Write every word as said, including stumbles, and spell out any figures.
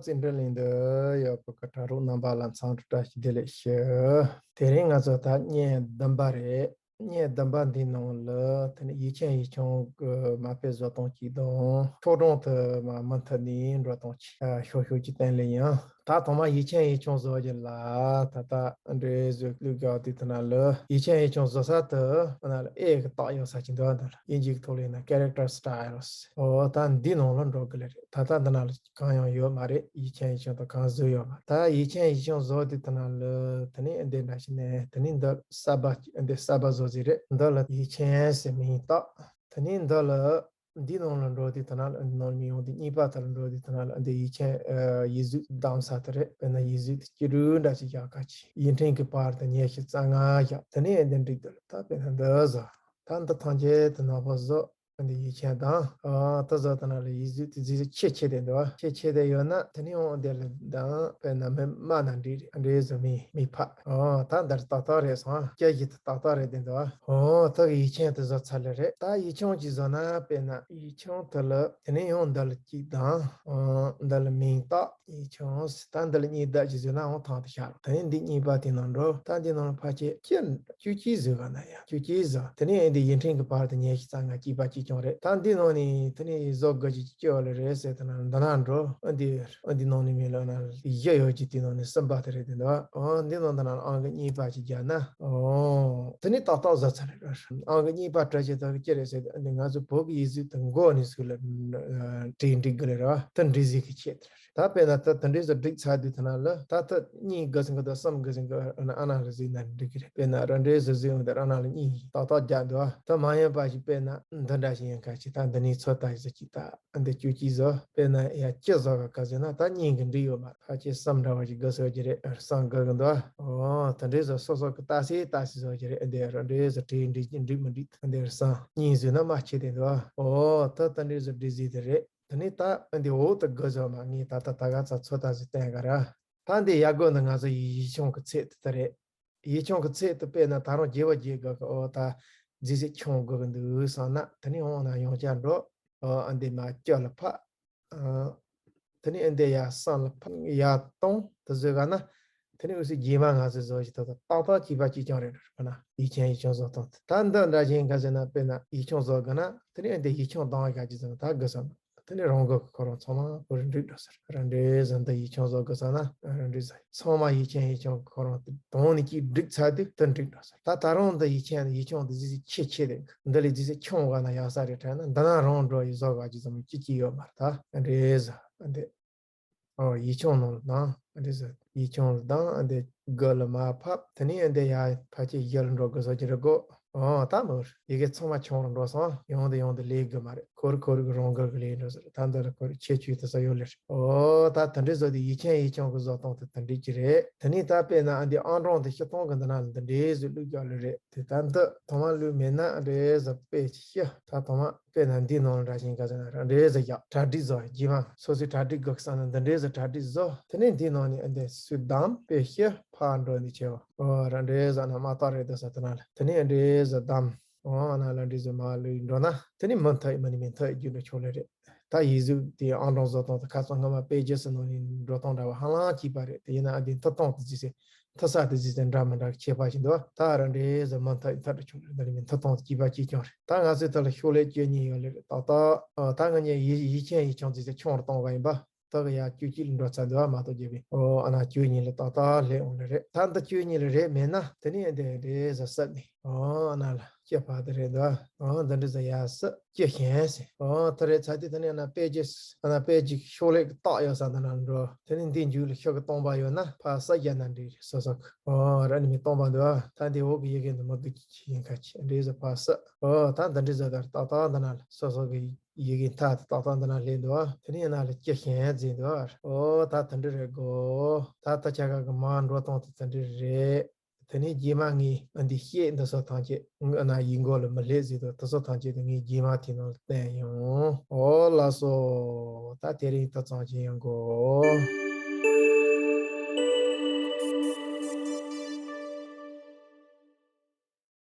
རྩིས་འབྲི་གླིང་དུ་ཡོད་པའི་གི་གྲྭ་རོགས་རྣམ་པ་ལ་འཚམས་འདྲི་བཀྲ་ཤིས་བདེ་ལེགས་ཞུ། དེ་རིང་ང་ཚོ་ད་བརྙན་བདུན་པ་རེད། བརྙན་བདུན་པ་འདིའི་ནང་ལ་དེ་ནི་ཡིག་ཆེན་ཡིག་ཆུང་གི་མ་དཔེ་བཟོ་སྟངས་གཅིག་དང་། ཆོས་སྒྲོན་དུ་མ་མུ་མཐུད་ནས་འགྲོ་སྟངས་གཅིག་ཤོག་ཤོག་གཅིག་བསྟན་ལེ་ཡིན། ད་ཐོག་མ་ཡིག་ཆེན་ཡིག་ཆུང་བཟོ་རྒྱུ་ལ་ད་ལྟ་འདྲེ་བཟོས་བླུག་རྒྱག་དུས་དེ་ན་ལ་ཡིག་ཆེན་ཡིག་ཆུང་བཟོ་ས་དུ་དེ་ན་ལ་ཨེ་གི་རྟགས་ཡོད་ས་ཅིག་འདུག་འདུག་ལ་དབྱིན་ཇིའི་ཐོག་ལ་ཡིན་ན་character styles ཨོ་ད་འདི་ནང་ལ་འགྲོ་གི་ལེ་རེད། ད་ལྟ་འདི་ན་ལ་གང་ཡང་ཡོད་མ་རེད། ཡིག་ཆེན་ཡིག་ཆུང་དུ་གང་བཟོས་ཡོད་མ། ད་ཡིག་ཆེན་ཡིག་ཆུང་བཟོ་དུས་དེ་ན་ལ་དེ་ནི་འདི་འདྲ་ཞིག་ནས་དེ་ནི་འདི་གསར་པ་འདི་གསར་པ་བཟོ་ཟིག་རེད། འདི་ལ་ཡིག་ཆེན་ཟེར་མིང་བཏགས། དེ་ནི་འདི་ལ་འདི་ནང་ལ་འགྲོ་དུས་དེ་ན་ལ་འདི་ནང་ལ་མི་ཡོང་དུས་གཉིས་པ་དེ་ལ་འགྲོ་དུས་དེ་ན་ལ་འདི་ཡིག་ཆེན་ཡིག་གཟུགས་བདམས་ས་དེ་རེད། དཔེར་ན་ཡིག་གཟུགས་དེ་སྐྱིད་རུ་འདྲ་ཞིག་རྒྱག་ཁ་ཅིག་ཡིག་ཕྲེང་གི་བར་དུ་ཉེར་བཞི་རྩ་ལྔ་བཞག་དེ་ནི་འདི་འགྲིག་འདུག་ད་དཔེར་ན་འདི་བཟོ། ད་འདི་ཐམས་ཅད་དེ་ནག་པོ་བཟོ། འདི་ཡིག་ཆེན་དང་། ཨ་ད་བཟོ་དེ་ན་ལ་ཡིག་གཟུགས་དེ་རྫིག་ཆེ་ཆེ་དེ་འདུག་ཆེ་ཆེ་དེ་ཡོད་ན་དེ་ནི་འོང་དེ་ལ་དང་དཔེར་ན་མི་དམའ་ན་འགྲིག་རེད། འདྲེ་བཟོ་མི་མི་ཕ། ཨོ་ད་འདིར་ཏག་ཏག་རེད་སོང་། སྐྱ་གཞི་དེ་ཏག་ཏག་རེད་དེ་འདུག་ཨོ་ད་གི་ཡིག་ཆེན་དེ་བཟོ་ཚར་ལེ་རེད། ད་ཡིག་ཆུང་གཅིག་བཟོ་ན་དཔེར་ན་ཡིག་ཆུང་དེ་ལ་དེ་ནི་ཡང་འདི་ལ་གཅིག་དང་། ཨོ་འདི་ལ་མིང་བཏགས། ཡིག་ཆུང་ཟེར། ད་འདི་ལ་གཉིས་བཏགས་ཅིག་བཟོས་ན་འོང་ཐང་དུ་ཤར། ད་ནི་འདི་གཉིས་པ་དེ་ནང་འགྲོ། ད་འདི་ནང་ལ་ཕལ་ཆེར་སྐྱེ་བཅུ་གཅིག་བཟོས་ག་ན་ཡང་བཅུ་གཅིག་བཟོ། དེ་ནས་ཨེ་འདི་ཡིག་ཕྲེང་གི་བར་དུ་ཉེར་བཞི་རྩ་ལྔ་གཅིག་པ་གཅིག་རྐྱང་རེད། ད་འདི་ནང་ནས་དེ་ནས་བཟོ་དགོས་ཀྱི་སྐྱེ་བ་ལ་རེད་ཟེར་དེ་ན་འདི་ན་འགྲོ། ཨ་འདི་ཨ་འདི་ནང་ནས་མི་ལ་ན་བཞི་ཡོད་ཀྱི་དེ་ནང་ནས་གསུམ་པ་དེ་རེད་དེ་འདུག་ཨ་འདི་ནང་དེ་ན་ཨང་ཀི་གཉིས་པ་གཅིག་རྒྱག་ན། ཨོ་དེ་ནས་ཏག་ཏག་བཟོ་ཚར་རེད། ཨང་ཀི་གཉིས་པ་སྤྲད་ཀྱི་ད་གི་སྐྱེ་རེད་ཟེར། ཨ་འདི་ང་ཚོ་བོད་ཀྱི་ཡིག་གཟུགས་དེ་མགོ་ནས་ཚུར་ལ་བྲིས་འགྲིག་གི་ལེ་ར། དེ་འབྲི་ཟིག་གི་ཆེད་དེ་རེད། ད་དཔེར་ན་ད་དེ་འདྲའི་བཟོ་སྒྲིག་ཚར་དུས་དེ་ན་ལ་ད་ད་གཉིས་དགོས་ཟིན་གི་དང་གསུམ་དགོས་ཟིན་གི་ཨ་ན་ཨ་ན་ལ་གཟིགས་ན་འགྲིག་གི་རེད། དཔེར་ན་ར་འདྲའི་བཟོ་གཟིགས་འོང་དེ་ཨ་ན་ལ་གཉིས་ཏག་ཏག་རྒྱག་འདུག་ད་མ་ཡིན་པ་ཞིག་དཔེར་ན་འདི་འདྲ་ཞིག་ཡིན་ཁ་ཅིག་ད་འདི་ནས་ཚོད་ལྟ་ཞིག་ད་འདི་བཅུ་གཅིག་བཟོ། དཔེར་ན་ཡ་གཅིག་བཟོ་ག་ག་ཟེར་ན་ད་གཉིས་གི་འགྲིག་ཡོད་མ་རེད། ཁ་ཅིག་གསུམ་འདྲ་བ་ཞིག་དགོས་ཟེར་གྱི་རེད། གསུམ་དགོས་གི་འདུག་ཨོ་དེ་འདྲའི་བཟོ་སོ་སོ་གི་ལྟ་སའི་ལྟ་སའི་བཟོ་གྱི་རེད། འདི་ར་འདྲའི་བཟོ་བྲིས་འགྲིག་འགྲིག་མི་འགྲིག་འདི་ར་གསུམ་གཉིས་བཟོས་ན་མ་ཆེ་དེ་འདུག་ཨོ་ད་དེ་འདྲའི་བཟོ་སྒྲིག་ཟིག་དེ་རེད། དེ་ནས་ད་འདི་འོག་ཏུ་དགུ་བཟོ་མ། ངས་ད་ལྟ་ད་ག་ཚ་ཚོད་ལྟ་ཟིག་བསྟན་ག་ར། ད་འདི་ཡ་དགོས་འདི་ང་ཚོ་ཡིག་ཆུང་གི་ཚད་དེ་ད་རེད། ཡིག་ཆུང་གི་ཚད་དེ་དཔེར་ན་ད་རུང་རྒྱས་པ་རྒྱས་དགོས་གི། ཨོ་ད་རྫིག་ཚད་ཆུང་དགོས་གི་འདུག་བསམ་ན་དེ་ནས་འོང་ན་ཡང་བསྐྱར་འགྲོ། ཨོ་ཨ་འདི་མ་བསྐྱར་ལ་ཕ། ཨ་དེ་ནས་ཨ་འདི་ཡ་གསུམ་ལ་ཕ་ཡ་སྟོང་དེ་བཟོས་ག་ན། དེ་ནས་འུ་ཚོས་རྗེས་མ་ང་ཚོས་བཟོ་ཞིག་ཏག་ཏག་ཏག་ཏག་གཅིག་པ་གཅིག་རྐྱང་རེད་འགྲོ་ན། ཡིག་ཆེན་ཡིག་ཆུང་བཟོ་སྟངས་དེ་ད་འདི་འདྲ་ཞིག་ག་ཟེར་ན་དཔེར་ན་ཡིག་ཆུང་བཟོ་དགོས་ན་དེ་ནས་འདི་ཡིག་ཆུང་གཏོང་བ་ག་ཅིག་ཟེར་ན་ད་དགོས་ས་མ། དེ་ནས་རང་འགུལ་གྱི་ཁོ་རང་ཚང་མ་བོད་རིགས་འགྲིག་འགྲོ་ཟེར། རང་འགྲེལ་ཟེར་འདི་ཡིག་ཆུང་བཟོ་དགོས་ས་ན་རང་འགྲེལ་ཟེར་ཚང་མ་ཡིག་ཆེན་ཡིག་ཆུང་གི་ཁོ་རང་དེ་དོན་ནི་གཅིག་འགྲིག་ཚར་དུས་དེ་འགྲིག་འགྲོ་ཟེར། ད་ད་རུང་འདི་ཡིག་ཆེན་ཡིག་ཆུང་འདི་ཟིག་ཆེ་ཆེ་རེད། འདི་ལས་ཟིག་ཆུང་བ་ན་ཡག་ས་རེད་དྲན་ན་འདི་ན་རང་འགྲོ་ཡི་བཟོ་ག་ཅིག་ཙམ་གཅིག་གཅིག་ཡོད་མ་རེད། ད་རང་འགྲེལ་ཟེར་འདི། ཨོ་ཡིག་ཆུང་ནང་ལ་དང་འདི་ཟེར། ཡིག་ཆུང་ལ་དང་འདི་དགུ་ལ་མར་ཕབ། དེ་ནས་འདི་ཡར་ཕལ་ཆེར་བཞི་ལ་འགྲོ་དགོས་ས་ཅིག་རེད་གོ། ཨོ་ད་མོ་ཡི་གེ་ཚང་མ་ཆུང་རུ་འགྲོ་སོང་། ཡང་དུ་ཡང་དུ་ལས་དགོས་མ་རེད། ཁོ་རང་ཁོ་རང་གི་རང་འགུལ་གྱིས་ལས་འགྲོ་ས་རེད། ད་འདི་ལ་ཁོ་རང་ཁྱད་ཆོས་དེ་ཚོ་ཡོད་ལེ་རེད། ཨོ་ད་དེ་འདྲའི་བཟོ་དེ་ཡིག་ཆེན་ཡིག་ཆུང་གི་བཟོ་སྟངས་དེ་དེ་འདྲའི་ཅིག་རེད། དེ་ནས་ད་དཔེར་ན་འདི་ཨང་གྲངས་དེ་སྤྱིར་བཏང་གི་འདི་ན་ལ་འདི་འདྲའི་བཟོ་བླུགས་རྒྱག་ལེ་རེད། དེ་ད་འདི་ཐོག་མ་བླུགས་མེད་ན་འདྲའི་བཟོ་དཔེ་ཅིག་ཤི། ད་ཐོག་མ། དཔེར་ན་འདིའི་ནང་ལ་འདྲ་ཞིང་ག་ཟེར་ན་རང་འགྲེལ་ཟེར་རྒྱག་གྲ་སྒྲིག་བཟོ་རྗེས་མ་སོ་སོའི་གྲ་སྒྲིག་དགོས་བསམ་ན་འདི་འདྲའི་ཟེར་གྲ་སྒྲིག་བཟོ། དེ་ནས་འདིའི་ནང་ནས་འདི་སུས་བདམས་དཔེ་ཤེས་ཕར་འགྲོ་འདི་བྱེད་འོ། རང་འགྲེལ་ཟེར་ན་མ་གཏོགས་རེད་འདུག་ས་དེ་ན་ལ་དེ་ནས་འགྲེལ་ཟེར་བདམས་འོ་ན་ལ་འགྲེལ་ཟེར་མ་ལུས་འགྲོ་ན་དེ་ནས་མུ་མཐུད་མ་ནི་མི་མཐུད་རྒྱུ་འགྲོ་ཆོག་ལེ་རེད། ད་ཡིག་གཟུགས་དེ་ཨང་གྲངས་བཟོ་སྟངས་དེ་ཁ་སང་སྔ་མ་དཔེ་རྒྱས་སུ་ནང་ནས་འགྲོ་སྟངས་འདྲ་བ་ཧ་ལམ་གཅིག་པ་རེད། དེ་ཡིན་ན་ཨ་འདི་མཐུད་སྟངས་དེ་ཅི་ཟེར། མཐུད་ས་དེ་ཅི་ཟེར་འདྲ་མི་འདྲ་གི་ཁྱད་པར་ཞིག་འདུག་ད་རང་འགྲེལ་ཟེར་མུ་མཐུད་མཐུད་དུ་ཆོག་ལེ། འདི་ནི་མི་མཐུད་སྟངས་དེ་གཅིག་པ་གཅིག་རྐྱང་རེད། ད་ང་ཚོའི་ཐད་ལ་ཤོག་ལྷེ་བཅུ་གཉིས་ཡོད་ལེ་རེད། ད་ལྟ་ཨ་ད་ང་གཉིས་ཡིག་ཡིག་ཆེན་ཡིག་ཆུང་ཅི་ཟེར་ཆུང་རུ་གཏོང་བ་ཡིན་པ། ད་གི་ཡ་བཅུ་གཅིག་ལ་འགྲོ་ཚར་འདུག་ཨ་མ་གཏོགས་རྒྱབ་པའི་ཨོ་ཨ་ན་བཅུ་གཉིས་ལ་ཏག་ཏག་སླེབས་འོང་ལེ་རེད། ད་འདི་བཅུ་གཉིས་ལ་རེད་མེད་ན་དེ་ནི་འདི་འདྲའི་ཟ་སྲབ་ནི་ཨོ་ཨ་ན་ལ་སྐྱེ་བ་དེ་རེད་འདུག་ཨོ་འདི་འདྲའི་ཟ་ཡ་སྲབ་སྐྱེ་ཞན་ཟེར། ཨོ་དེ་རེད་ཚར་དུས་དེ་ནི་ཨ་ན་དཔེ་ཅིག་ཨ་ན་དཔེ་ཅིག་ཤོག་ལྷེ་གི་རྟགས་ཡོད་ས་འདི་ན་འགྲོ། དེ་ནི་འདི་མཇུག་ལ་ཤོག་གི་སྟོང་པ་ཡོད་ན་ཕར་ས་རྒྱ་ན་འདྲི་རེད་སོ་སོ་གི་ཨོ་ར་ནི་མི་སྟོང་པ་འདུག་ད་འདི་འོག་གི་ཡི་གེ་འདི་མ་གི་ཅི་ཡིན་ཁ་ཅི་འདྲའི་ཟ་ཕར་ས་ཨོ་ད་འདི་འདྲའི་ཟ་དར་ཏག་ཏག་འདི་ན་ལ་སོ་སོ་གི་ཡི་གེ་མཐའ་དེ་ཏག་ཏག་འདི་ན་སླེབས་འདུག་དེ་ནས་ཡིན་ན་ལ་སྐྱེ་ཞན་ཟེར་འདུག་ཨོ་ད་དེ་འདྲ་རེད་གོ། ད་ད་ཆ་ག་གི་མ་འགྲོ་སྟངས་དེ་དེ་འདྲ་རེད། དེ་ནས་རྗེས་མ་ངས་ཨ་འདི་བཤད་འདི་སོ་ཐམས་ཅད་ཨ་ན་ཡིག་མགོ་ལ་མི་སླེབས་ཟེར་འདུག་དེ་སོ་ཐམས་ཅད་དེ་ངས་རྗེས་མ་དེ་ནང་ལ་བསྟན་ཡོང་། ཨོ་ལགས་སོ། ད་དེ་རིང་ད་ཙམ་ཅིག་ཡོང་གོ།